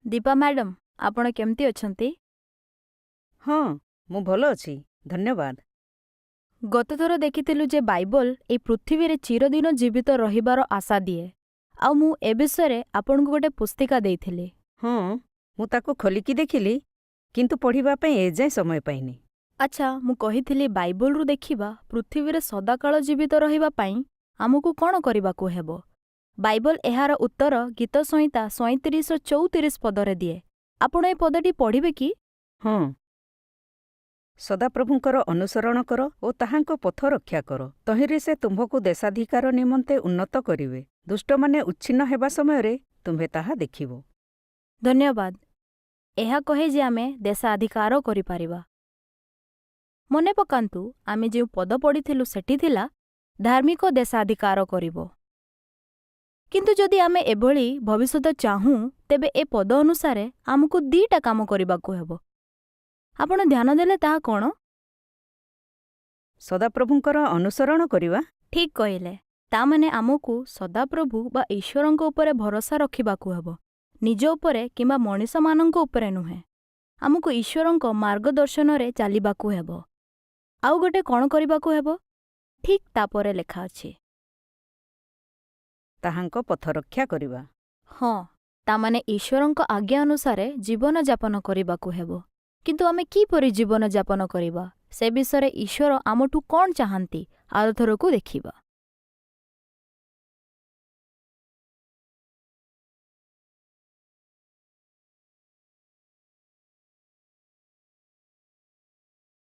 Deepa madam, ଆପଣ କେମିତି ଅଛନ୍ତି? ହଁ, ମୁଁ ଭଲ ଅଛି, ଧନ୍ୟବାଦ। ଗତଥର ଦେଖିଥିଲୁ ଯେ ବାଇବଲ ଏଇ ପୃଥିବୀରେ ଚିରଦିନ ଜୀବିତ ରହିବାର ଆଶା ଦିଏ, ଆଉ ମୁଁ ଏ ବିଷୟରେ ଆପଣଙ୍କୁ ଗୋଟେ ପୁସ୍ତିକା ଦେଇଥିଲି। ହଁ, ମୁଁ ତାକୁ ଖୋଲିକି ଦେଖିଲି, କିନ୍ତୁ ପଢ଼ିବା ପାଇଁ ଏଯାଏଁ ସମୟ ପାଇନି। ଆଚ୍ଛା, ମୁଁ କହିଥିଲି ବାଇବଲରୁ ଦେଖିବା ପୃଥିବୀରେ ସଦାକାଳ ଜୀବିତ ରହିବା ପାଇଁ ଆମକୁ କ'ଣ କରିବାକୁ ହେବ। ବାଇବଲ ଏହାର ଉତ୍ତର ଗୀତ ସଂହିତା 37:34 ପଦରେ ଦିଏ। ଆପଣ ଏ ପଦଟି ପଢ଼ିବେ କି? ହଁ। ସଦାପ୍ରଭୁଙ୍କର ଅନୁସରଣ କର ଓ ତାହାଙ୍କ ପଥ ରକ୍ଷା କର। ତହିଁରେ ସେ ତୁମ୍ଭକୁ ଦେଶାଧିକାର ନିମନ୍ତେ ଉନ୍ନତ କରିବେ। ଦୁଷ୍ଟମାନେ ଉଚ୍ଛିନ୍ନ ହେବା ସମୟରେ ତୁମ୍ଭେ ତାହା ଦେଖିବ। ଧନ୍ୟବାଦ। ଏହା କହେ ଯେ ଆମେ ଦେଶାଧିକାର କରିପାରିବା। ମନେ ପକାନ୍ତୁ, ଆମେ ଯେଉଁ ପଦ ପଢ଼ିଥିଲୁ ସେଠି ଥିଲା, ଧାର୍ମିକ ଦେଶାଧିକାର କରିବ। କିନ୍ତୁ ଯଦି ଆମେ ଏଭଳି ଭବିଷ୍ୟତ ଚାହୁଁ, ତେବେ ଏ ପଦ ଅନୁସାରେ ଆମକୁ ଦିଟା କାମ କରିବାକୁ ହେବ। ଆପଣ ଧ୍ୟାନ ଦେଲେ ତାହା କ'ଣ? ସଦାପ୍ରଭୁଙ୍କର ଅନୁସରଣ କରିବା। ଠିକ୍ କହିଲେ। ତା ମାନେ ଆମକୁ ସଦାପ୍ରଭୁ ବା ଈଶ୍ୱରଙ୍କ ଉପରେ ଭରସା ରଖିବାକୁ ହେବ, ନିଜ ଉପରେ କିମ୍ବା ମଣିଷମାନଙ୍କ ଉପରେ ନୁହେଁ। ଆମକୁ ଈଶ୍ୱରଙ୍କ ମାର୍ଗଦର୍ଶନରେ ଚାଲିବାକୁ ହେବ। ଆଉ ଗୋଟେ କ'ଣ କରିବାକୁ ହେବ? ଠିକ୍ ତାପରେ ଲେଖା ଅଛି। ତାହାଙ୍କ ପଥ ରକ୍ଷା କରିବା। ହଁ, ତା ମାନେ ଈଶ୍ୱରଙ୍କ ଆଜ୍ଞା ଅନୁସାରେ ଜୀବନଯାପନ କରିବାକୁ ହେବ। କିନ୍ତୁ ଆମେ କିପରି ଜୀବନଯାପନ କରିବା, ସେ ବିଷୟରେ ଈଶ୍ୱର ଆମଠୁ କ'ଣ ଚାହାନ୍ତି, ଆରଥରକୁ ଦେଖିବା।